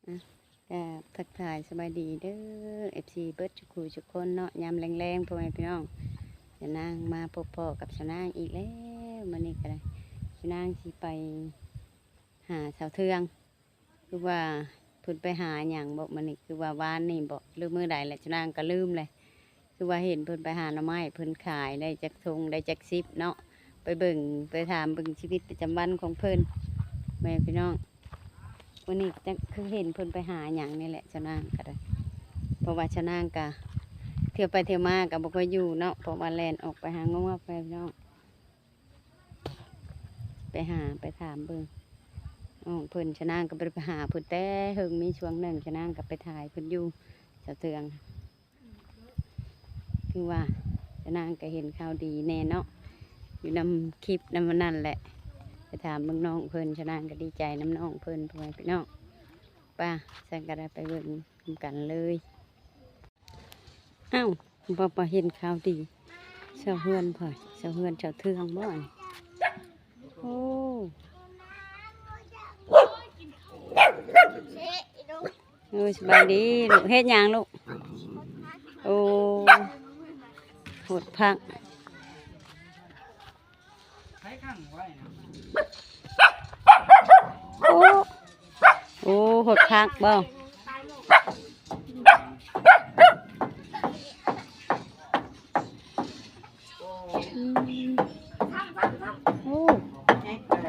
ອ່ະ ກາບທັກທາຍສະບາຍດີເດີ ເອັຟຊີ ເບິດທຸກຜູ້ທຸກຄົນເນາະ. ຍາມແລງໆ ພໍ່ແມ່ພີ່ນ້ອງ ຊາວນາງມາພົບພໍ້ກັບຊາວນາງອີກແລ້ວ. ມື້ນີ້ກໍໄດ້ ຊາວນາງຊິໄປຫາສາວເທືອງ ຄືວ່າເພິ່ນໄປຫາຫຍັງບໍ ມື້ນີ້ ຄືວ່າວານນີ້ບໍ ຫຼືມື້ໃດແຫຼະ ຊາວນາງກໍລືມແຫຼະ. ຄືວ່າເຫັນເພິ່ນໄປຫາໜໍ່ໄມ້ ເພິ່ນຂາຍໄດ້ຈັກຖົງ ໄດ້ຈັກສິບເນາະ. ໄປເບິ່ງ ໄປຖາມເບິ່ງຊີວິດປະຈຳວັນຂອງເພິ່ນ ແມ່ພີ່ນ້ອງ. ມື້ນີ້ຈັກຄືເຫັນເພິ່ນໄປຫາຫຍັງນີ້ແຫຼະ ຊາວນາງກໍໄດ້ ເພາະວ່າຊາວນາງກໍທ່ຽວໄປທ່ຽວມາກໍບໍ່ຄ່ອຍຢູ່ເນາະ ເພາະວ່າແລ່ນອອກໄປຫາງົວ ແມ່ພີ່ນ້ອງ. ໄປຫາ ໄປຖາມເບິ່ງນ້ອງເພິ່ນ. ຊາວນາງກໍບໍ່ໄດ້ໄປຫາເພິ່ນແຕ່ເຫິງ ມີຊ່ວງໜຶ່ງຊາວນາງກໍໄປຖ່າຍເພິ່ນຢູ່ ສາວເທືອງ. ຄືວ່າຊາວນາງກໍເຫັນຂ່າວດີແດ່ເນາະ ຢູ່ນຳຄລິບນຳອັນນັ້ນແຫຼະ ໄປຖາມເບິ່ງນ້ອງເພິ່ນ. ຊາວນາງກໍດີໃຈນຳນ້ອງເພິ່ນ ພໍ່ແມ່ພີ່ນ້ອງ. ໄປ ຊັ້ນກໍໄດ້ໄປເບິ່ງນຳກັນເລີຍ. ອ້າວ ບໍ່ ບໍ່ເຫັນຂ່າວດີ ຊາວເຮືອນ ໃຜ ຊາວເຮືອນ ຊາວເທືອງບໍ? ໂອ້ ໂອ້ຍ ສະບາຍດີລູກ ເຮັດຫຍັງລູກ? ໂອ້ ຫົດຜັກ. ໂອ້ ໂອ້ ຫົດຜັກບໍ? ອືມ ໂອ້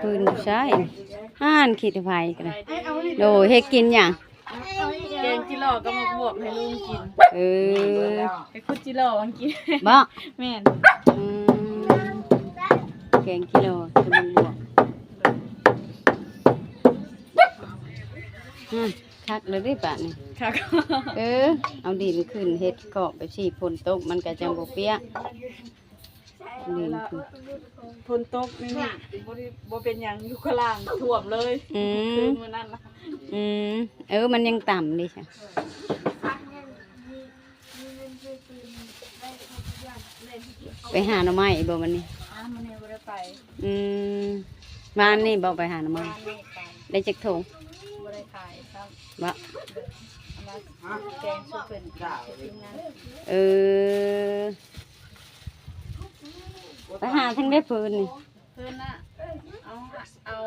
ປືນໃຊ້ ອ່ານ ຂີ້ຕະໄພກໍໄດ້. ໂດຍ ເຮັດກິນຫຍັງ? ແກງຈິຫຼໍ່ກັບໝາກບວບໃຫ້ລຸງກິນ. ເອີ ໄປຂຸດຈິຫຼໍ່ມາກິນ. ບໍ? ແມ່ນ. ອືມ ແກງຈິຫຼໍ່ກັບໝາກບວບ. ອືມ ຄັກເລີຍເດ້ບາດນີ້. ຄັກ. ເອີ ເອົາດິນຂຶ້ນເຮັດຄອກແບບຊີ້ ຝົນຕົກມັນກໍຈັ່ງບໍ່ປຽກ. ນີ້ຄືຝົນຕົກນີ້ ບໍ່ໄດ້ ບໍ່ເປັນຫຍັງ ຢູ່ຂ້າງລ່າງຖ້ວມເລີຍ. ອືມ ຄືມື້ນັ້ນນະ. ອືມ ເອີ ມັນຍັງຕ່ຳເດ້ຊະ. ໄປຫາໜໍ່ໄມ້ບໍ່ມື້ນີ້? ອາ ມື້ນີ້ບໍ່ໄດ້ໄປ. ອືມ ວານນີ້ບໍ່ໄປຫາໜໍ່ໄມ້? ວານນີ້ໄປ. ໄດ້ຈັກຖົງ? ບໍ່ໄດ້ຂາຍຊ້ຳ. ບໍ່? ເອົາມາແກງສູ່ເພິ່ນກິນ ສູ່ທີມງານ. ເອີ ໄປຫາທາງໃດເພິ່ນນີ້? ເພິ່ນນະ ເອົາ ເອົາ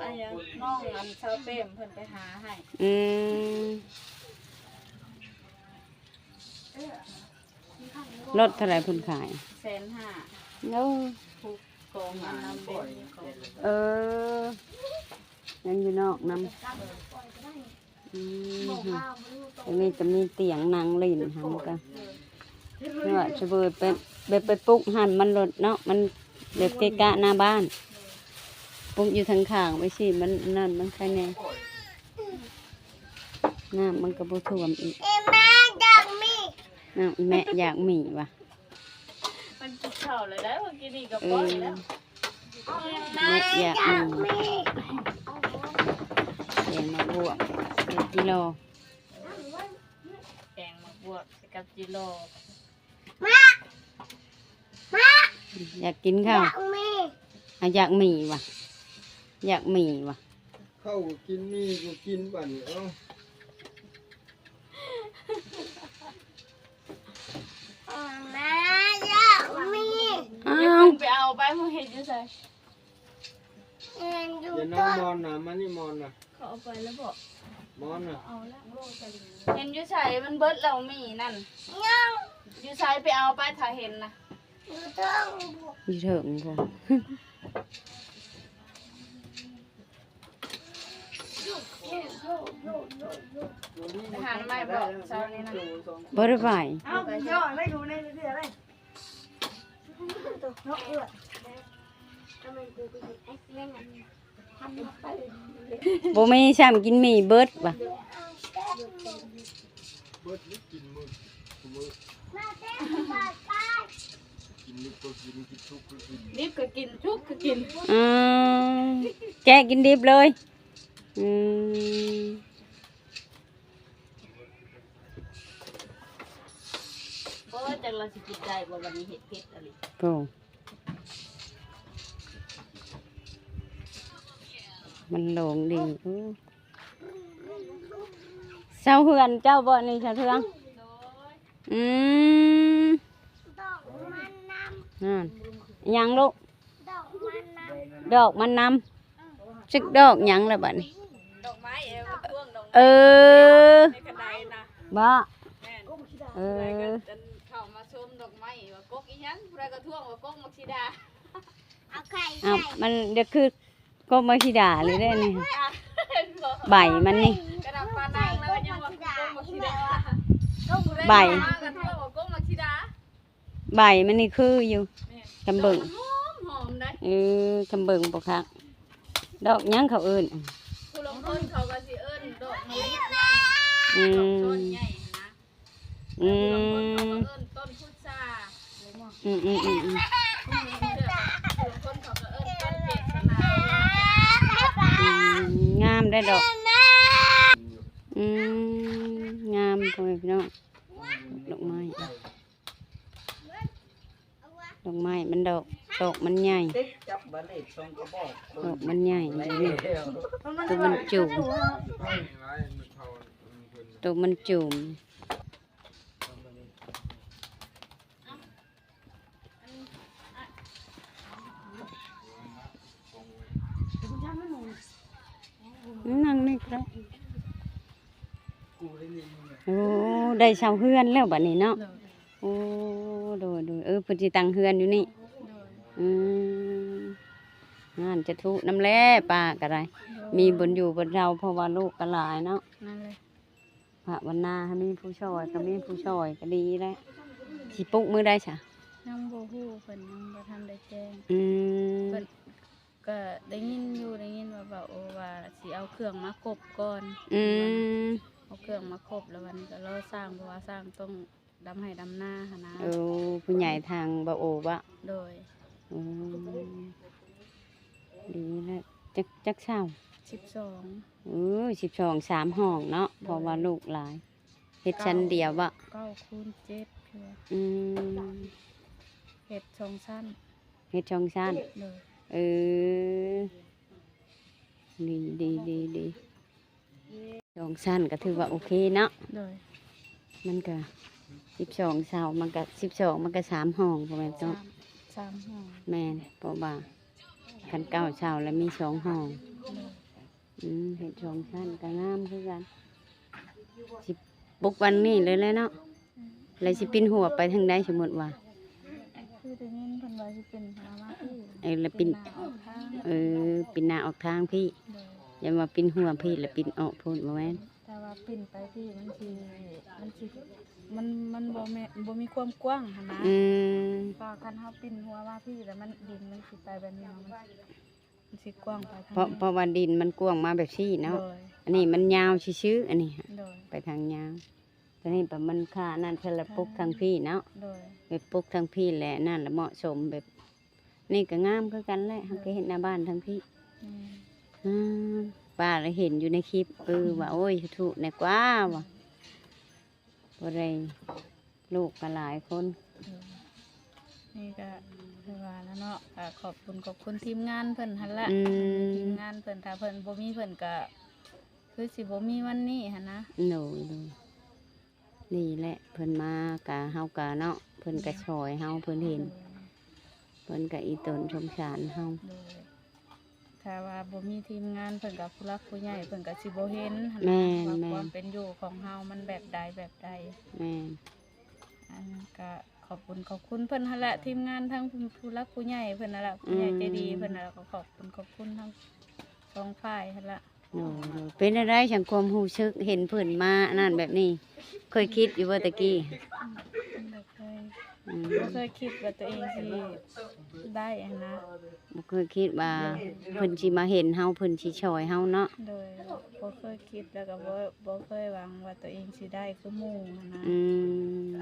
ອັນຫຍັງ ນ້ອງອັນຊາວແປ້ມເພິ່ນໄປຫາໃຫ້. ອືມ ລົດເທົ່າໃດເພິ່ນຂາຍ? ແສນຫ້າ. ໂອ້ ຜູ້ກອງອັນນຳເບນນີ້ກອງ. ເອີ ຍັງຢູ່ນອກນຳ. ອືມ ອັນນີ້ກໍມີຕຽງນັ່ງຫຼິ້ນຫັ້ນກໍ ເພື່ອຈະເບີດໄປ ແບບໄປປຸກຫັ້ນມັນໂລດເນາະ ມັນແບບເກະກະໜ້າບ້ານ. ປຸກຢູ່ທາງຂ້າງໄວ້ຊິ ມັນອັນນັ້ນມັນໄຄແດ່ ນ້ຳມັນກໍບໍ່ຖ້ວມອີກ. ນ້ຳ ອີ່ແມ່ຢາກໝີ່ວ່າ ມັນກິນເຂົ້າແລ້ວໄດ໋ ມື້ກີ້ນີ້ກໍ ເອີ ປ້ອນແລ້ວ. ແມ່ຢາກໝີ່ ແກງໝາກບວບ ແກງຈິຫຼໍ່ ແກງໝາກບວບໃສ່ກັບຈິຫຼໍ່. ຢາກກິນເຂົ້າ ຢາກໝີ່ ອາ ຢາກໝີ່ວ່າ ຢາກໝີ່ວ່າ. ເຂົ້າກໍກິນ ໝີ່ກໍກິນ ບາດນີ້ ເອົ້າ ອາ ແມ່ຢາກໝີ່. ອ້າວ ໄປເອົາໄປ ມຶງເຮັດຢູ່ໃສ? ເຫັນຢູ່ ເດີນ້ອງມອນນະ ມານີ້ມອນນະ ເຂົາເອົາໄປແລ້ວບໍ? ມອນນະ ເອົາແລ້ວ ເຫັນຢູ່ໃສ? ມັນເບິດແລ້ວໝີ່ນັ້ນ ຍັງ ຢູ່ໃສ? ໄປເອົາໄປ ຖ້າເຫັນນະ ຢູ່ເທິງ ຢູ່ເທິງພຸ້ນ. ໄປຫາໜໍ່ໄມ້ບໍ ເຊົ້ານີ້ນະ? ບໍ່ໄດ້ໄປ. ເອົ້າ ຍໍໄດ້ຢູ່ໃນເທື່ອເລີຍ ເນາະ ເອື້ອຍ. ບໍ່ມີຊ້ຳ ກິນໝີ່ເບິດວ່າ. ເບິດນີ້ກິນມື້ ມື້ ກິນດິບກໍກິນ ກິນສຸກກໍກິນ ດິບກໍກິນ ສຸກກໍກິນ. ອືມ ແກະກິນດິບເລີຍ. ອືມ ໂອ້ຍ ຈັກລາວຊິກິນໄດ້ບໍ່ ບັດນີ້ເຮັດເຜັດອີ່ຫຼີ. ໂອ້ ມັນໂລ່ງດີ. ໂອ້ ເຊົ່າເຮືອນເຈົ້າບໍ່ນີ້ ຊາວເທືອງ? ອືມ ນັ້ນ ຫຍັງລູກ? ດອກມັນນຳ ດອກມັນນຳ ຈັກດອກຫຍັງລະບາດນີ້? ດອກໄມ້ ເອີ ເອີ ເອີ ໃນກະໄດນະ ບໍ່? ແມ່ນ ເອີ ເຂົ້າມາຊົມດອກໄມ້ວ່າກົກອີຫຍັງ ຜູ້ໃດກໍທ້ວງວ່າກົກໝາກສີດາ ເອົາໄຂ່ ເອົ້າ ໃສ່ ມັນຈະຄື ກົກໝາກສີດາເລີຍເດ້ນີ້ ອ່ະ ເຫັນບໍ່? ໃບມັນນີ້ ກະດາບປານາງແລ້ວຍັງວ່າກົກໝາກສີດາ ໃບ ມາກະໂທວ່າກົກໝາກສີດາ ໃບມັນນີ້ຄືຢູ່ ແມ່ນ ຄຳເບິ່ງ ດອກມັນຫອມໆ ໄດ໋ ເອີ ຄຳເບິ່ງບໍ່ຄັກ ດອກຫຍັງເຂົາເອີ້ນ? ຜູ້ລາງຄົນເຂົາກໍຊິເອີ້ນດອກມະລິດໃຫຍ່ ອືມ ດອກຊ້ອນໃຫຍ່ຫັ້ນນະ. ອືມ ແລ້ວຜູ້ລາງຄົນເຂົາກໍເອີ້ນຕົ້ນພຸດຊາ ອືມໆໆໆ ຜູ້ລາງຄົນເຂົາກໍເອີ້ນຕົ້ນເຈດສະໜາ ອືມ ງາມໄດ໋ດອກ ອືມ ງາມ ພໍ່ແມ່ພີ່ນ້ອງ ດອກໄມ້ ດອກໄມ້ມັນດອກ ດອກມັນໃຫຍ່ ດອກມັນໃຫຍ່ ໂຕມັນຈູມ ໂຕມັນຈູມ ນັ່ງນີ້ກໍໄດ້ ໂອ້ ໄດ້ເຊົ່າເຮືອນແລ້ວບາດນີ້ເນາະ ໂດຍ ໂອ້ ໂດຍໆ ເອີ ເພິ່ນຊິຕັ້ງເຮືອນຢູ່ນີ້ ໂດຍ ອືມ ງານສາທຸນຳແຫຼະ ປ້າກໍໄດ້ ໂດຍ ມີບ່ອນຢູ່ບ່ອນເຊົາ ເພາະວ່າລູກກໍຫຼາຍເນາະ ນັ້ນແຫຼະ ພາວະນາໃຫ້ມີຜູ້ຊ່ອຍ ກໍມີຜູ້ຊ່ອຍກໍດີແຫຼະ ຊິປຸກມື້ໃດຊະ? ຍັງບໍ່ຮູ້ ເພິ່ນຍັງບໍ່ທັນໄດ້ແຈ້ງ ອືມ ເພິ່ນ ກໍໄດ້ຍິນຢູ່ ໄດ້ຍິນວ່າ ວ່າ ໂອ ວ່າຊິເອົາເຄື່ອງມາຄົບກ່ອນ ອືມ ເອົາເຄື່ອງມາຄົບ ແລ້ວວັນນີ້ກໍລໍຊ່າງ ເພາະວ່າຊ່າງຕ້ອງດຳໄຮ່ດຳນາຫັ້ນນະ ໂອ້ ຜູ້ໃຫຍ່ທາງບ່າວໂອບໍ? ໂດຍ ໂອ້ ດີແລ້ວ ຈັກ ຈັກເຊົາ? ສິບສອງ ເອີ ສິບສອງ ສາມຫ້ອງເນາະ ເພາະວ່າລູກຫຼາຍ ເຮັດຊັ້ນດຽວບໍ? ເກົ້າ ເກົ້າຄູນເຈັດ ຄືວ່າ ອືມ ເຮັດສອງຊັ້ນ ເຮັດສອງຊັ້ນ ໂດຍ ເອີ ດີ ດີ ດີ ດີ ສອງຊັ້ນກໍຖືວ່າໂອເຄເນາະ ໂດຍ ມັນກໍສິບສອງເຊົາ ມັນກໍສິບສອງ ມັນກໍສາມຫ້ອງ ບໍ່ແມ່ນເນາະ ສາມ ສາມຫ້ອງ ແມ່ນ ເພາະວ່າຄັນເກົ້າເຊົາແລ້ວມີສອງຫ້ອງ ໂດຍ ອືມ ເຮັດສອງຊັ້ນກໍງາມຄືກັນ ຊິປຸກວັນນີ້ເລີຍແຫຼະເນາະ ອືມ ແລ້ວຊິປິ່ນຫົວໄປທາງໃດ ສົມມຸດວ່າ? ຄືໄດ້ຍິນເພິ່ນວ່າຊິປິ່ນຫົວມາພີ້ ເອີ ແລ້ວປິ່ນ ປິ່ນໜ້າອອກທາງ ເອີ ປິ່ນໜ້າອອກທາງພີ້ ໂດຍ ຢ້ານວ່າປິ່ນຫົວພີ້ແລ້ວປິ່ນອອກພຸ້ນ ບໍ່ແມ່ນ? ຖ້າວ່າປິ່ນໄປພີ້ມັນຊິ ມັນຊິ ມັນ ມັນບໍ່ແມ່ນ ບໍ່ມີຄວາມກວ້າງຫັ້ນນະ ອືມ ເພາະຄັນເຮົາປິ່ນຫົວມາພີ້ແລ້ວມັນ ດິນມັນຊິໄປແບບນີ້ເນາະ ມັນ ມັນຊິກວ້າງໄປທາງ ເພາະ ເພາະວ່າດິນມັນກວ້າງມາແບບຊີ້ເນາະ ໂດຍ ອັນນີ້ມັນຍາວຊື່ໆ ອັນນີ້ ໂດຍ ໄປທາງຍາວ ຕົວນີ້ປະມານຄ່ານັ້ນ ເພິ່ນລະປຸກທາງພີ້ເນາະ ໂດຍ ໄປປຸກທາງພີ້ແຫຼະ ນັ້ນລະເໝາະສົມ ແບບນີ້ກໍງາມຄືກັນແຫຼະ ເຮົາກໍເຮັດໜ້າບ້ານທາງພີ້ ອືມ ອືມ ປ້າລະເຫັນຢູ່ໃນຄລິບ ເອີ ວ່າ ໂອ້ຍ ທຸແນ່ກວ່າວ່າ ບໍ່ໄດ້ ລູກກໍຫຼາຍຄົນ ເອີ ນີ້ກໍຄືວ່າລະເນາະ ກໍຂອບຄຸນ ຂອບຄຸນທີມງານເພິ່ນຫັ້ນລະ ອືມ ທີມງານເພິ່ນ ຖ້າເພິ່ນບໍ່ມີເພິ່ນກໍຄືຊິບໍ່ມີວັນນີ້ຫັ້ນນະ ໂດຍ ໂດຍ ນີ້ແຫຼະ ເພິ່ນມາກະ ເຮົາກະເນາະ ເພິ່ນກະ ແມ່ນ ຊ່ອຍເຮົາ ເພິ່ນເຫັນ ໂດຍ ເພິ່ນກະອີ່ຕົນສົງສານເຮົາ ໂດຍ ຖ້າວ່າບໍ່ມີທີມງານເພິ່ນກັບຜູ້ຫຼັກຜູ້ໃຫຍ່ເພິ່ນກໍຊິບໍ່ເຫັນຫັ້ນນະ ແມ່ນ ວ່າ ແມ່ນ ຄວາມເປັນຢູ່ຂອງເຮົາມັນແບບໃດແບບໃດ ແມ່ນ ອັນກໍຂອບຄຸນຂອບຄຸນເພິ່ນຫັ້ນແຫຼະ ທີມງານທັງຜູ້ ຜູ້ຫຼັກຜູ້ໃຫຍ່ເພິ່ນຫັ້ນແຫຼະ ຜູ້ໃຫຍ່ໃຈດີ ອືມ ເພິ່ນຫັ້ນແຫຼະ ກໍຂອບຄຸນຂອບຄຸນທັງສອງຝ່າຍຫັ້ນແຫຼະ. ໂດຍ ໂດຍ ເປັນແນວໃດຈັ່ງຄວາມຮູ້ສຶກເຫັນເພິ່ນມາອັນນັ້ນແບບນີ້ ເຄີຍຄິດຢູ່ບໍ່ແຕ່ກີ້? ອືມ ບໍ່ເຄີຍ ອືມ ບໍ່ເຄີຍຄິດວ່າຕົວເອງຊິໄດ້ຫັ້ນນະ ບໍ່ເຄີຍຄິດວ່າເພິ່ນຊິມາເຫັນເຮົາ ເພິ່ນຊິຊ່ອຍເຮົາເນາະ ໂດຍ ບໍ່ເຄີຍຄິດ ແລ້ວກໍບໍ່ ບໍ່ເຄີຍຫວັງວ່າຕົວເອງຊິໄດ້ຄືໝູ່ຫັ້ນນະ ອືມ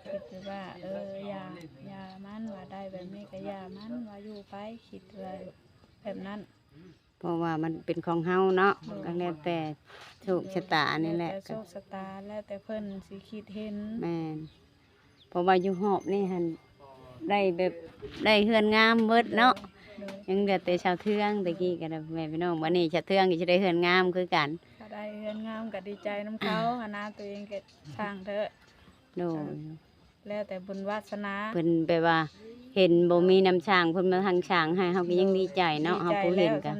ຄິດແຕ່ວ່າ ເອີ ຢ່າ ຢ່າມັນ ວ່າໄດ້ແບບນີ້ກໍຢ່າມັນ ວ່າຢູ່ໄປ ຄິດວ່າແບບນັ້ນ. ເພາະວ່າມັນເປັນຂອງເຮົາເນາະ ໂດຍ ກໍແລ້ວແຕ່ໂຊກຊະຕານີ້ແຫຼະ ແລ້ວແຕ່ໂຊກຊະຕາ ແລ້ວແຕ່ເພິ່ນຊິຄິດເຫັນ ແມ່ນ ເພາະວ່າຢູ່ຮອບນີ້ຫັ້ນໄດ້ແບບ ໄດ້ເຮືອນງາມເບິດເນາະ ໂດຍ ຍັງເຫຼືອແຕ່ຊາວເທືອງ ແຕ່ກີ້ກໍໄດ້ ພໍ່ແມ່ພີ່ນ້ອງ ບັດນີ້ຊາວເທືອງກໍຊິໄດ້ເຮືອນງາມຄືກັນ ກໍ ໄດ້ເຮືອນງາມກໍດີໃຈນຳເຂົາຫັ້ນນະ ຕົວເອງກໍສ້າງເຖາະ. ໂດຍ ແລ້ວແຕ່ບຸນວາສະໜາ ເພິ່ນແບບວ່າເຫັນບໍ່ມີນ້ຳສ້າງ ເພິ່ນມາທັງສ້າງໃຫ້ ເຮົາກໍຍັງດີໃຈເນາະ. ເຮົາຜູ້ເຫັນກໍ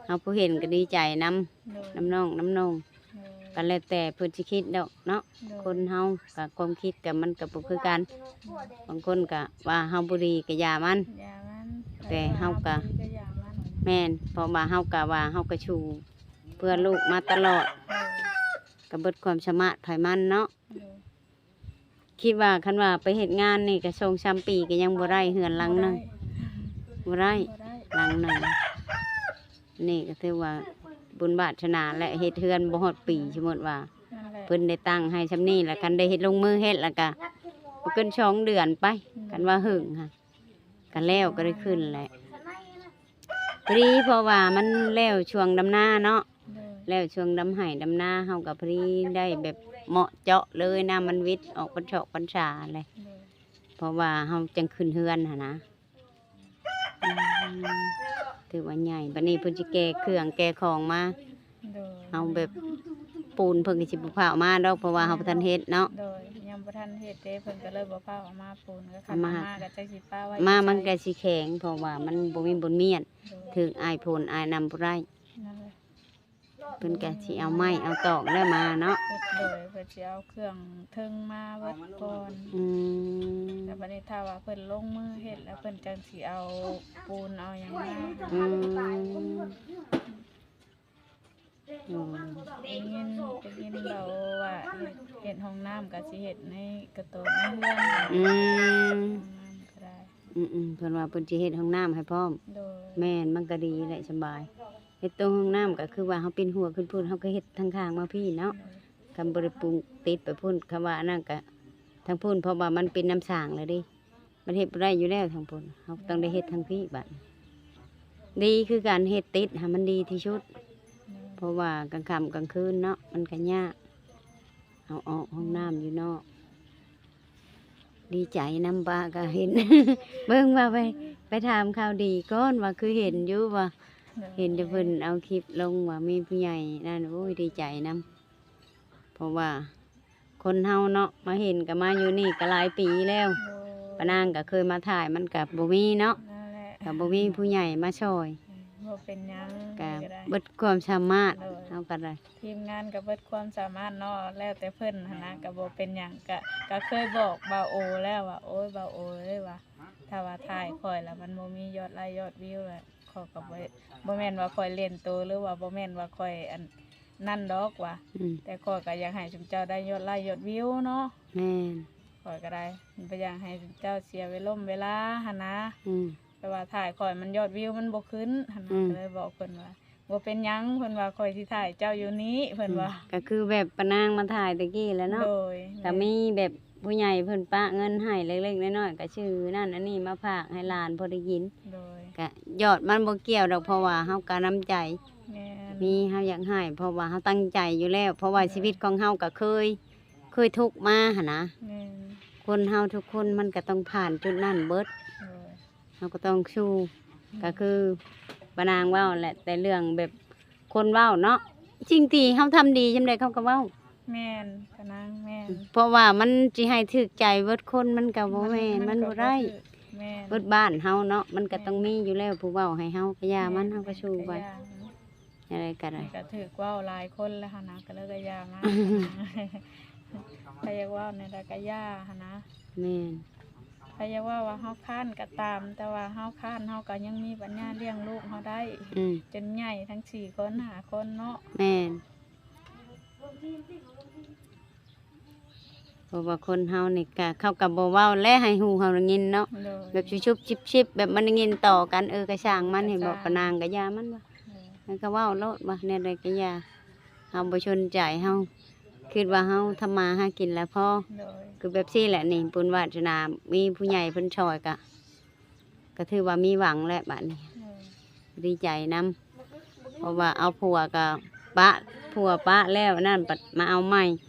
ເຮົາຜູ້ເຫັນກໍດີໃຈນຳ ໂດຍ ນຳນ້ອງນຳນ້ອງ ໂດຍ ກໍແລ້ວແຕ່ເພິ່ນຊິຄິດດອກເນາະ. ໂດຍ ຄົນເຮົາກໍຄວາມຄິດກໍມັນກໍບໍ່ຄືກັນ ບາງຄົນກໍວ່າເຮົາບໍ່ດີກໍຢ່າມັນ ຢ່າມັນ ແຕ່ເຮົາກໍ ເຮົາບໍ່ດີກໍຢ່າມັນ ແມ່ນ ເພາະວ່າເຮົາກໍວ່າເຮົາກໍສູ້ເພື່ອລູກມາຕະຫຼອດ ໂດຍ ກໍເບິດຄວາມສາມາດໃຜມັນເນາະ. ໂດຍ ຄິດວ່າຄັນວ່າໄປເຮັດງານນີ້ກໍສອງສາມປີກໍຍັງບໍ່ໄດ້ເຮືອນຫຼັງໜຶ່ງ ບໍ່ໄດ້ ບໍ່ໄດ້ ບໍ່ໄດ້ຫຼັງໜຶ່ງ. ນີ້ກໍຖືວ່າບຸນວາດສະໜາ ແລະ ເຮັດເຮືອນບໍ່ຮອດປີ ສົມມຸດວ່າ ນັ້ນແຫຼະ ເພິ່ນໄດ້ຕັ້ງໃຫ້ຊ່ຳນີ້ ແລ້ວຄັນໄດ້ເຮັດລົງມືເຮັດ ແລ້ວກໍບໍ່ເກີນສອງເດືອນໄປ ອືມ ຄັນວ່າເຫິງຫັ້ນ ກໍແລ້ວ ກໍໄດ້ຂຶ້ນແຫຼະ ພໍດີ ເພາະວ່າມັນແລ້ວຊ່ວງດຳນາເນາະ. ໂດຍ ແລ້ວຊ່ວງດຳໄຮ່ດຳນາ ເຮົາກໍພໍດີໄດ້ແບບເໝາະເຈາະເລີຍ ນ້ຳມັນວິດອອກປັນຊອກປັນຊາແຫຼະ ໂດຍ ເພາະວ່າເຮົາຈັ່ງຂຶ້ນເຮືອນຫັ້ນນະ. ອືມ ຖືວ່າໃຫຍ່ ບັດນີ້ເພິ່ນຊິແກ່ເຄື່ອງແກ່ຂອງມາ ໂດຍ ເຮົາແບບປູນເພິ່ນກໍຊິບໍ່ພາເອົາມາດອກ ເພາະວ່າເຮົາບໍ່ທັນເຮັດເນາະ. ໂດຍ ຍັງບໍ່ທັນເຮັດເດ້ ເພິ່ນກໍເລີຍບໍ່ພາເອົາມາປູນ ກໍຄັນເອົາມາ ເອົາມາກໍຈັກຊິປະໄວ້ ມາມັນກໍຊິແຂງ ເພາະວ່າມັນບໍ່ມີບ່ອນມ້ຽນ ໂດຍ ຖືກອ້າຍຝົນອ້າຍນ້ຳບໍ່ໄດ້ ນັ້ນແຫຼະ ເພິ່ນກໍຊິເອົາໄມ້ເອົາຕອກແລ້ວມາເນາະ. ໂດຍ ເພິ່ນຊິເອົາເຄື່ອງເທິງມາເບິດກ່ອນ ອືມ ແລ້ວບັດນີ້ຖ້າວ່າເພິ່ນລົງມືເຮັດແລ້ວ ເພິ່ນຈັ່ງຊິເອົາປູນເອົາຫຍັງມາ ອືມ ໂດຍ ໄດ້ຍິນ ໄດ້ຍິນເວົ້າວ່າເຮັດ ເຮັດຫ້ອງນ້ຳກໍຊິເຮັດໃນກະໂຕໃນເຮືອນ ອືມ ຫ້ອງນ້ຳກໍໄດ້ ອືມໆ ເພິ່ນວ່າເພິ່ນຊິເຮັດຫ້ອງນ້ຳໃຫ້ພ້ອມ ໂດຍ ແມ່ນ ມັນກໍດີແຫຼະ ສະບາຍ ເຮັດໂຕຫ້ອງນ້ຳກໍຄືວ່າເຮົາປິ່ນຫົວຂຶ້ນພຸ້ນ ເຮົາກໍເຮັດທາງຂ້າງມາພີ້ເນາະ ໂດຍ ຄັນບໍ່ໄດ້ປຸງຕິດໄປພຸ້ນ ຄຳວ່າອັນນັ້ນກໍທາງພຸ້ນ ເພາະວ່າມັນເປັນນ້ຳສ້າງແລ້ວເດ້ ມັນເຮັດບໍ່ໄດ້ຢູ່ແລ້ວທາງພຸ້ນ ເຮົາກໍຕ້ອງໄດ້ເຮັດທາງພີ້ບາດນີ້ ດີຄືກັນ ເຮັດຕິດໃຫ້ມັນດີທີ່ສຸດ ໂດຍ ເພາະວ່າກາງຄ່ຳກາງຄືນເນາະ ມັນກໍຍາກ ເຮົາອອກຫ້ອງນ້ຳຢູ່ນອກ ດີໃຈນຳ ປ້າກໍເຫັນ ເບິ່ງວ່າໄປ ໄປຖາມຂ່າວດີກ່ອນວ່າຄືເຫັນຢູ່ວ່າ ໂດຍ ເຫັນແຕ່ເພິ່ນເອົາຄລິບລົງວ່າມີຜູ້ໃຫຍ່ນັ້ນ ໂອ້ຍ ດີໃຈນຳ ເພາະວ່າຄົນເຮົາເນາະ ມາເຫັນກໍມາຢູ່ນີ້ກໍຫຼາຍປີແລ້ວ ໂດຍ ປ້ານາງກໍເຄີຍມາຖ່າຍ ມັນກໍບໍ່ມີເນາະ ນັ້ນແຫຼະ ກໍບໍ່ມີຜູ້ໃຫຍ່ມາຊ່ອຍ ອືມ ບໍ່ເປັນຫຍັງ ກໍ ກໍໄດ້ ເບິດຄວາມສາມາດ ໂດຍ ເຮົາກໍໄດ້ ທີມງານກໍເບິດຄວາມສາມາດເນາະ ແລ້ວແຕ່ເພິ່ນຫັ້ນນະ ກໍບໍ່ເປັນຫຍັງ ກໍ ກໍເຄີຍບອກບ່າວໂອແລ້ວວ່າ ໂອ້ຍ ບ່າວໂອເອີຍ ວ່າ ຖ້າວ່າຖ່າຍຂ້ອຍລະມັນບໍ່ມີຍອດໄລຍອດວິວລະ ຂ້ອຍກໍບໍ່ ບໍ່ແມ່ນວ່າຂ້ອຍຫຼິ້ນໂຕ ຫຼືວ່າບໍ່ແມ່ນວ່າຂ້ອຍອັນນັ້ນດອກວ່າ ອືມ ແຕ່ຂ້ອຍກໍຢາກໃຫ້ຊຸມເຈົ້າໄດ້ຍອດໄລຍອດວິວເນາະ ແມ່ນ ຂ້ອຍກໍໄດ້ ບໍ່ຢາກໃຫ້ຊຸມເຈົ້າເສຍເວລົມເວລາຫັ້ນນະ ອືມ ແຕ່ວ່າຖ່າຍຂ້ອຍມັນຍອດວິວມັນບໍ່ຂຶ້ນຫັ້ນນະ ອືມ ກໍເລີຍບອກເພິ່ນວ່າ ບໍ່ເປັນຫຍັງ ເພິ່ນວ່າ ຂ້ອຍຊິຖ່າຍເຈົ້າຢູ່ນີ້ ເພິ່ນວ່າ ອືມ ກໍຄືແບບປ້ານາງມາຖ່າຍແຕ່ກີ້ແຫຼະເນາະ ໂດຍ ກໍມີແບບຜູ້ໃຫຍ່ເພິ່ນປະເງິນໃຫ້ເລັກໆນ້ອຍໆ ກໍຊື້ນັ້ນອັນນີ້ມາຝາກໃຫ້ຫຼານພໍໄດ້ກິນ ໂດຍ ກໍຍອດມັນບໍ່ກ່ຽວດອກ ເພາະວ່າເຮົາກໍນ້ຳໃຈ ແມ່ນ ມີເຮົາຢາກໃຫ້ ເພາະວ່າເຮົາຕັ້ງໃຈຢູ່ແລ້ວ ເພາະວ່າ ໂດຍ ຊີວິດຂອງເຮົາກໍເຄີຍ ເຄີຍທຸກມາຫັ້ນນະ ແມ່ນ ຄົນເຮົາທຸກຄົນມັນກໍຕ້ອງຜ່ານຈຸດນັ້ນເບິດ ໂດຍ ເຮົາກໍຕ້ອງສູ້ ອືມ ກໍຄືປ້ານາງເວົ້າແຫຼະ ແຕ່ເລື່ອງແບບຄົນເວົ້າເນາະ ສິ່ງທີ່ເຮົາທຳດີຈັ່ງໃດເຂົາກໍເວົ້າ ແມ່ນ ປ້ານາງ ແມ່ນ ເພາະວ່າມັນຊິໃຫ້ຖືກໃຈເບິດຄົນມັນກໍບໍ່ແມ່ນ ມັນ ມັນກໍບໍ່ໄດ້ ບໍ່ຖືກ ແມ່ນ ເບິດບ້ານເຮົາເນາະ ມັນກໍຕ້ອງ ແມ່ນ ມີຢູ່ແລ້ວຜູ້ເວົ້າໃຫ້ເຮົາ ກໍຢ່າມັນ ແມ່ນ ເຮົາກໍສູ້ໄປ ແມ່ນ ກໍຢ່າ ຈັ່ງໃດກໍໄດ້ ກໍຖືກເວົ້າຫຼາຍຄົນແລ້ວຫັ້ນນະ ກໍເລີຍກໍຢ່າມາ ໃຜຢາກເວົ້າແນວໃດກໍຢ່າຫັ້ນນະ ແມ່ນ ໃຜຢາກເວົ້າວ່າເຮົາຄ້ານກໍຕາມ ແຕ່ວ່າເຮົາຄ້ານ ເຮົາກໍຍັງມີປັນຍາລ້ຽງລູກເຮົາໄດ້ ອືມ ຈົນໃຫຍ່ທັງສີ່ຄົນຫ້າຄົນເນາະ ແມ່ນ ເພາະວ່າຄົນເຮົານີ້ກະ ເຂົາກະບໍ່ເວົ້າແລະ ໃຫ້ຫູເຮົາໄດ້ຍິນເນາະ ໂດຍ ແບບຊຸບໆຊິບໆ ແບບມັນໄດ້ຍິນຕໍ່ກັນ ເອີ ກະຊ່າງມັນ ກະຊ່າງ ເຫັນບໍ່ ປະນາງກະຢ່າມັນວ່າ ໂດຍ ມັນກະເວົ້າໂລດວ່າແນວໃດກະຢ່າ ເຮົາບໍ່ສົນໃຈ ເຮົາຄິດວ່າເຮົາທຳມາຫາກິນແລ້ວພໍ ໂດຍ ຄືແບບຊີ້ແຫຼະນີ້ ບຸນວາດສະໜາ ມີຜູ້ໃຫຍ່ເພິ່ນຊ່ອຍກະ ກໍຖືວ່າມີຫວັງແຫຼະບາດນີ້ ໂດຍ ດີໃຈນຳ ເພາະວ່າເອົາຜົວກໍປະ ຜົວປະແລ້ວນັ້ນ ບັດມາເອົາໃໝ່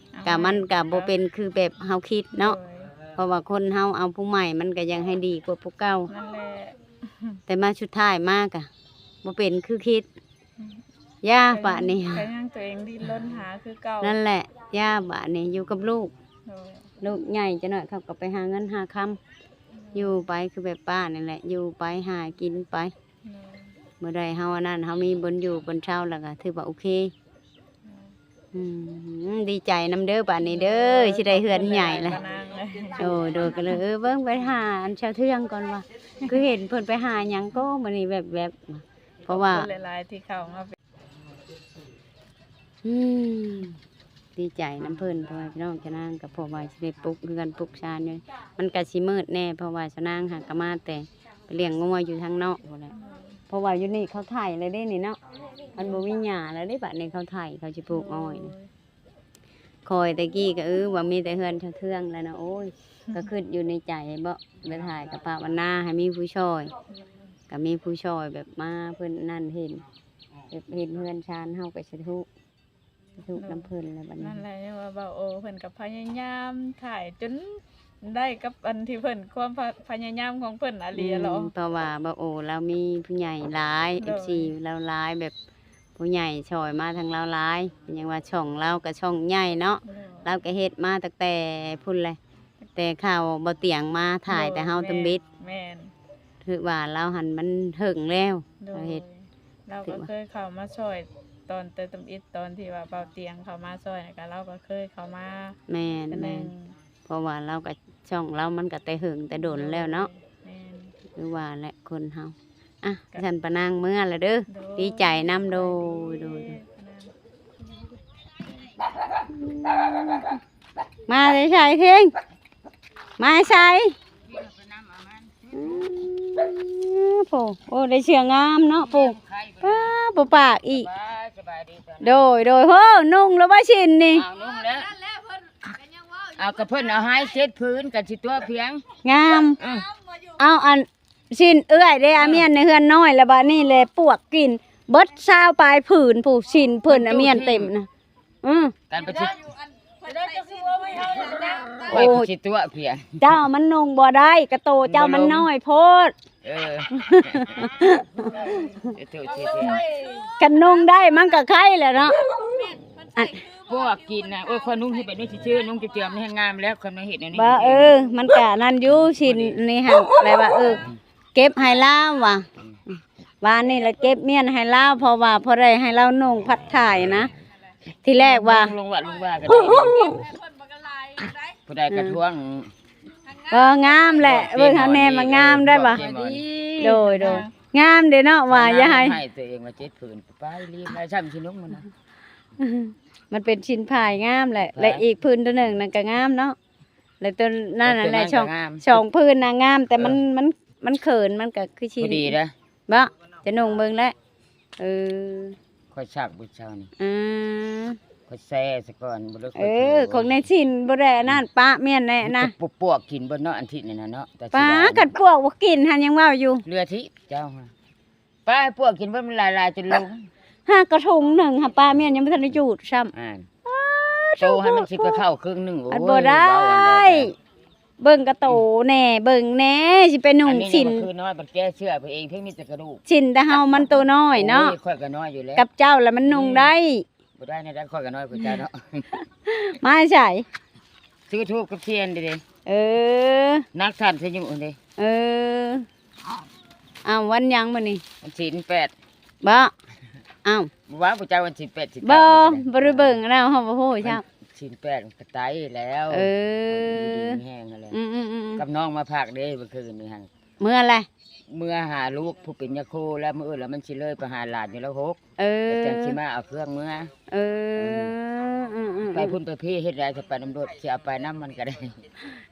ເອົາໃໝ່ ກໍມັນກໍບໍ່ເປັນຄືແບບເຮົາຄິດເນາະ ໂດຍ ເພາະວ່າຄົນເຮົາເອົາຜູ້ໃໝ່ ມັນກໍຢາກໃຫ້ດີກວ່າຜູ້ເກົ່າ ນັ້ນແຫຼະ ແຕ່ມາສຸດທ້າຍມາກໍບໍ່ເປັນຄືຄິດ ອືມ ຢ່າປານນີ້ ກໍຍັງຕົວເອງດີ້ນລົນຫາຄືເກົ່າ. ນັ້ນແຫຼະ ຢ່າບາດນີ້ ຢູ່ກັບລູກ ໂດຍ ລູກໃຫຍ່ຈັກໜ້ອຍເຂົາກໍໄປຫາເງິນຫາຄຳ ໂດຍ ຢູ່ໄປຄືແບບປ້ານີ້ແຫຼະ ຢູ່ໄປຫາກິນໄປ ໂດຍ ບໍ່ໄດ້ເຮົາອັນນັ້ນ ເຮົາມີບ່ອນຢູ່ບ່ອນເຊົາ ແລ້ວກໍຖືວ່າໂອເຄ ໂດຍ ອືມ ດີໃຈນຳເດີບາດນີ້ເດີ ໂດຍ ຊິໄດ້ເຮືອນໃຫຍ່ແລ້ວ ຂອບຄຸນຫຼາຍໆ ປ້ານາງເອີຍ ໂດຍ ໂດຍ ກໍເລີຍ ເອີ ເບິ່ງໄປຫາອັນຊາວເທືອງກ່ອນວ່າ ຄືເຫັນເພິ່ນໄປຫາຫຍັງກໍມື້ນີ້ແວບໆ ເພາະວ່າ ຂອບຄຸນຫຼາຍໆທີ່ເຂົ້າມາເປັນ ອືມ ດີໃຈນຳເພິ່ນ ເພາະວ່າພີ່ນ້ອງຊານາງກໍ ເພາະວ່າຊິໄດ້ປຸກເຮືອນປຸກຊານຢູ່ ມັນກໍຊິມືດແດ່ ເພາະວ່າຊານາງຫາກໍມາແຕ່ໄປລ້ຽງງົວຢູ່ທາງນອກພຸ້ນແຫຼະ ເພາະວ່າຢູ່ນີ້ເຂົາໄຖແລ້ວເດ້ນີ້ເນາະ ມັນບໍ່ມີຫຍ້າແລ້ວເດ້ ບາດນີ້ເຂົາໄຖ ເຂົາຊິປູກອ້ອຍນີ້ ໂດຍ ຂ້ອຍແຕ່ກີ້ກໍ ເອີ ວ່າມີແຕ່ເຮືອນຊາວເທືອງແລ້ວນະ ໂອ້ຍ ກໍຄິດຢູ່ໃນໃຈ ບໍ່ໄປຖ່າຍກໍພາວະນາໃຫ້ມີຜູ້ຊ່ອຍ ກໍມີຜູ້ຊ່ອຍແບບມາເພິ່ນນັ້ນເຫັນ ແບບເຫັນເຮືອນຊານເຮົາກໍສາທຸ ສາທຸນຳເພິ່ນແລ້ວບັດນີ້ ນັ້ນແຫຼະ ຍັງວ່າບ່າວໂອເພິ່ນກໍພະຍາຍາມຖ່າຍຈົນໄດ້ກັບອັນທີ່ເພິ່ນ ຄວາມພະ ພະຍາຍາມຂອງເພິ່ນອີ່ຫຼີ ອືມ ເນາະ ເພາະວ່າບ່າວໂອລາວມີຜູ້ໃຫຍ່ຫຼາຍ ໂດຍ ເອັຟຊີລາວຫຼາຍ ແບບ ຜູ້ໃຫຍ່ຊ່ອຍມາທາງລາວຫຼາຍ ເປັນຫຍັງວ່າຊ່ອງລາວກໍຊ່ອງໃຫຍ່ເນາະ ໂດຍ ລາວກໍເຮັດມາຕັ້ງແຕ່ພຸ້ນແຫຼະ ແຕ່ຂ່າວບໍ່ຕຽງມາ ຖ່າຍແຕ່ເຮົາ ໂດຍ ທຳອິດ ແມ່ນ ຖືວ່າລາວຫັ້ນມັນເຖິງແລ້ວ ໂດຍ ລາວເຮັດ ລາວກໍຄືວ່າເຄີຍເຂົ້າມາຊ່ອຍຕອນແຕ່ທຳອິດ ຕອນທີ່ວ່າເບົາຕຽງເຂົ້າມາຊ່ອຍນະ ກໍລາວກໍເຄີຍເຂົ້າມາ ແມ່ນ ເທື່ອໜຶ່ງ ແມ່ນ ເພາະວ່າລາວກໍ ຊ່ອງລາວມັນກໍແຕ່ເຫິງແຕ່ດົນແລ້ວເນາະ ໂດຍ ແມ່ນ ຄືວ່າແຫຼະຄົນເຮົາ ອ່ະ ກໍ ຊັ້ນປານາງເມືອລະເດີ ໂດຍ ດີໃຈນຳ ໂດຍ ໂດຍ ໂດຍ ປານາງ ມາແຕ່ໃສເພງ ມາໃສ ອືມ ໂອ້ ໂອ້ ໄດ້ເສື້ອງາມເນາະ ໂອ້ ປ້າ ບໍ່ປາກອີກ ສະບາຍ ສະບາຍດີ ໂດຍ ໂດຍ ໂອ້ ນຸ່ງແລ້ວບໍ່ຊິນນີ້ ອ້າວ ນຸ່ງແລ້ວ ເອົາ ກໍເພິ່ນເອົາໃຫ້ເຈັດຜືນ ກໍຊິຕົວະພຽງ ງາມ ເອີ ເອົາ ອັນ ຊິນເອື້ອຍເດ້ ອາ ອາ ມຽນໃນເຮືອນນ້ອຍ ແລ້ວບາດນີ້ແຫຼະປວກກິນເບິດຊາວປາຍຜືນ ຜູ້ຊິນເພິ່ນ ອາ ມຽນເຕັມນະ ອື ກັນໄປຊິ ໂອ້ຍ ໂອ້ຍ ຊິຕົວະພຽງ ເຈົ້າມັນນຸ່ງບໍ່ໄດ້ ກະໂຕເຈົ້າມັນນ້ອຍໂພດ ເອີ ຄັນນຸ່ງໄດ້ມັນກໍໄຄແຫຼະເນາະ ອັນ ພວກກິນນະ ໂອ້ຍ ຂ້ອຍນຸ່ງທີ່ແບບນີ້ຊື່ໆ ນຸ່ງຈຽມໆ ນີ້ແຮງງາມແລ້ວ ຄັນມາເຮັດແນວນີ້ ບໍ່ ເອີ ມັນກະນັ້ນຢູ່ ຊິນນີ້ຫັ້ນ ແບບວ່າ ເອີ ເກັບໃຫ້ລາວວ່າ ອືມ ວານນີ້ລະເກັບມ້ຽນໃຫ້ລາວ ເພາະວ່າພໍໄດ້ໃຫ້ລາວນຸ່ງພັດຖ່າຍນະ ທີແລກວ່າ ລົງວັດລົງວາກໍໄດ້ ຜູ້ໃດກະທວງ ອືມ ກໍງາມແຫຼະ ເບິ່ງເຮົາແນ່ ມັນງາມໄດ້ບໍ່ ໂດຍ ໂດຍ ງາມເດ້ເນາະ ວ່າຢ່າໃຫ້ ໃຫ້ຕົວເອງວ່າເຈັດຜືນ ໄປລີມໄປຊ້ຳຊິນຸ່ງມັນນະ ມັນເປັນຊິນພາຍງາມແຫຼະ ແລະອີກຜືນຕົວໜຶ່ງນັ້ນກໍງາມເນາະ ແລະຕົວນັ້ນແຫຼະ ສອງຜືນນະງາມ ແຕ່ມັນ ເອີ ມັນ ມັນເຂີນ ມັນກໍຄືຊິ ພໍດີເດ້ ບໍ່ ຈະນຸ່ງເບິ່ງແຫຼະ ເອີ ຂ້ອຍຊັກມື້ເຊົ້ານີ້ ອືມ ຂ້ອຍແຊ່ຊະກ່ອນ ບໍ່ໄດ້ ເອີ ຂອງໃນຊິນບໍ່ໄດ້ອັນນັ້ນ ປະມ້ຽນແນ່ນະ ປວກກິນເບິດເນາະ ອັນທິດນີ້ນະເນາະ ປະ ຄັນປວກບໍ່ກິນຫັ້ນຍັງເວົ້າຢູ່ ເຫຼືອທິເຈົ້າ ປະໃຫ້ປວກກິນເບິດ ມັນຫຼາຍໆຈົນລົງ ຫາກະຖົງໜຶ່ງຫາປະມ້ຽນຍັງບໍ່ທັນໄດ້ຈູດຊ້ຳ ອ່ານ ໂຕຫັ້ນມັນຊິໄປເຂົ້າເຄິ່ງໜຶ່ງ ໂອ້ຍ ອັນບໍ່ໄດ້ ເວົ້າອັນໃດ ເບິ່ງກະໂຕແນ່ ເບິ່ງແນ່ ຊິໄປນຸ່ງຊິນ ຄືນ້ອຍ ມັນແກ້ເສື້ອໄປເອງ ເພງມີແຕ່ກະດູກ ຊິນແຕ່ເຮົາມັນໂຕນ້ອຍເນາະ ໂອ້ຍ ຂ້ອຍກໍນ້ອຍຢູ່ແລ້ວ ກັບເຈົ້າລະມັນນຸ່ງໄດ້ ອືມ ບໍ່ໄດ້ແນວໃດ ຂ້ອຍກໍນ້ອຍກວ່າເຈົ້າເນາະ ມາໃສ ຊື້ທູບກັບທຽນເດ້ ເອີ ນັກສັນຊະຍຸເດ້ ເອີ ອ້າວ ວັນຫຍັງມື້ນີ້ ວັນສິນແປດ ບໍ່ ອ້າວ ບໍ່ວ່າຜູ້ເຈົ້າວັນສິນແປດສິນເກົ້າ ບໍ່ ບໍ່ໄດ້ເບິ່ງແລ້ວ ເຮົາບໍ່ຮູ້ຊ້ຳ ສິນແປດກໍໄຕແລ້ວ ເອີ ຢູ່ດີມີແຮງຫັ້ນແຫຼະ ອືມໆໆໆ ກັບນ້ອງມາພັກເດ້ມື້ຄືນນີ້ຫັ້ນ ເມືອແຫຼະ ເມືອຫາລູກຜູ້ເປັນຍາໂຄແລ້ວ ມື້ອື່ນແລ້ວມັນຊິເລີຍໄປຫາຫຼານຢູ່ລາວຫົກ ເອີ ແລ້ວຈັ່ງຊິມາເອົາເຄື່ອງເມືອ ເອີ ອືມ ອືມໆໆ ໄປພຸ້ນໄປພີ້ເຮັດໄດ້ ຈະໄປນຳລົດ ຊິເອົາໄປນຳມັນກໍໄດ້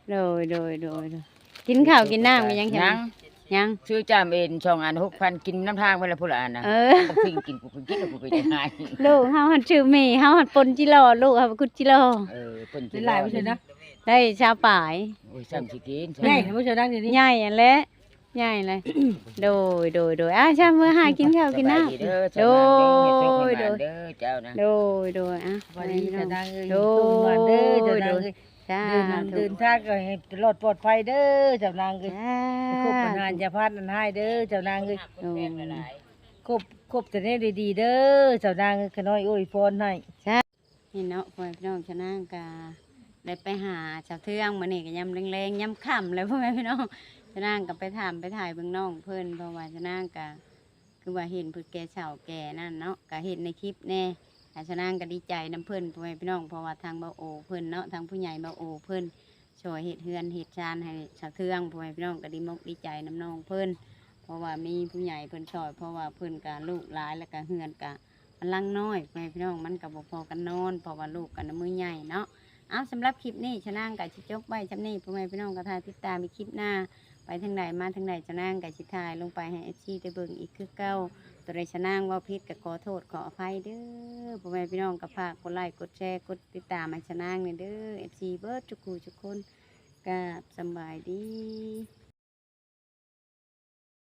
ໂດຍ ໂດຍ ໂດຍ ໂດຍ ກິນເຂົ້າກິນນ້ຳມີຫຍັງ ຍັງ ຍັງ ຊື້ຈາມເອັນສອງອັນ ຫົກພັນ ກິນນຳທາງໄປລະພຸ້ນລະອັນນະ ເອີ ບັກພິງກິນ ກູກິນ ກູກິນຫາຍ ລູກເຮົາຫັ້ນຊື່ໝີ່ ເຮົາຫັ້ນປົນຈິລໍ ລູກເຮົາກຸດຈິລໍ ເອີ ປົນຈິລໍ ຫຼາຍບໍ່ເຊີນນະ ໄດ້ຊາວປາຍ ໂອ້ຍ ຊ້ຳຊິກິນ ໃຫຍ່ນະບໍ່ເຊີນນະ ດຽວນີ້ ໃຫຍ່ຫັ້ນແຫຼະ ໃຫຍ່ແຫຼະ ໂດຍ ໂດຍ ໂດຍ ອ່າ ຊ້ຳເມືອຫາກິນເຂົ້າກິນນ້ຳ ສະບາຍດີເດີ ໂດຍ ໂດຍ ເຈົ້ານະ ໂດຍ ໂດຍ ອ່າ ສະບາຍດີ ສາວນາງເອີຍ ໂດຍ ໂຊກໝານເດີ ສາວນາງເອີຍ ສາທຸ ເດີນທາງກໍໃຫ້ຕະຫຼອດປອດໄພເດີ ສາວນາງເອີຍ ສາທຸ ໃຫ້ຄົບອັນຫານ ຢ່າພາດອັນຮ້າຍເດີ ສາວນາງເອີຍ ໂດຍ ຄົບ ຄົບແຕ່ແນວດີໆເດີ ເຈົ້ານາງເອີຍ ຂ້ານ້ອຍອວຍພອນໃຫ້. ນີ້ເນາະ ພໍ່ແມ່ພີ່ນ້ອງ ຊານາງກະໄດ້ໄປຫາສາວເທືອງ ມື້ນີ້ກະຍາມແລງໆ ຍາມຄ່ຳແລ້ວ ພໍ່ແມ່ພີ່ນ້ອງ. ຊານາງກະໄປຖາມໄປຖ່າຍເບິ່ງນ້ອງເພິ່ນ ເພາະວ່າຊານາງກະຄືວ່າເຫັນເພິ່ນແກ່ເຖົ້າແກ່ນັ້ນເນາະ ກະເຫັນໃນຄລິບແດ່. ອາ ຊານາງກະດີໃຈນຳເພິ່ນ ພໍ່ແມ່ພີ່ນ້ອງ ເພາະວ່າທາງບ່າວໂອເພິ່ນເນາະ ທາງຜູ້ໃຫຍ່ບ່າວໂອເພິ່ນ ຊ່ອຍເຮັດເຮືອນເຮັດຊານໃຫ້ສາວເທືອງ ພໍ່ແມ່ພີ່ນ້ອງກະດີມົກດີໃຈນຳນ້ອງເພິ່ນ ເພາະວ່າມີຜູ້ໃຫຍ່ເພິ່ນຊ່ອຍ ເພາະວ່າເພິ່ນກະລູກຫຼາຍ ແລ້ວກະເຮືອນກະມັນຫຼັງນ້ອຍ ພໍ່ແມ່ພີ່ນ້ອງ ມັນກະບໍ່ພໍກັນນອນ ເພາະວ່າລູກກະນຳມືໃຫຍ່ເນາະ. ເອົາ ສຳລັບຄລິບນີ້ຊານາງກະຊິຈົບໄວ້ຊ່ຳນີ້ ພໍ່ແມ່ພີ່ນ້ອງກະຖ້າຕິດຕາມອີກຄລິບໜ້າ ໄປທາງໃດມາທາງໃດ ຊານາງກະຊິຖ່າຍລົງໄປໃຫ້ເອັຟຊີໄດ້ເບິ່ງອີກຄືເກົ່າ. ໂຕໃດຊານາງເວົ້າຜິດກະຂໍໂທດຂໍອະໄພເດີ ພໍ່ແມ່ພີ່ນ້ອງກະຝາກກົດໄລກົດແຊ ກົດຕິດຕາມໃຫ້ຊານາງແດ່ເດີ ເອັຟຊີເບິດທຸກຜູ້ທຸກຄົນ ກາບສຳບາຍດີ.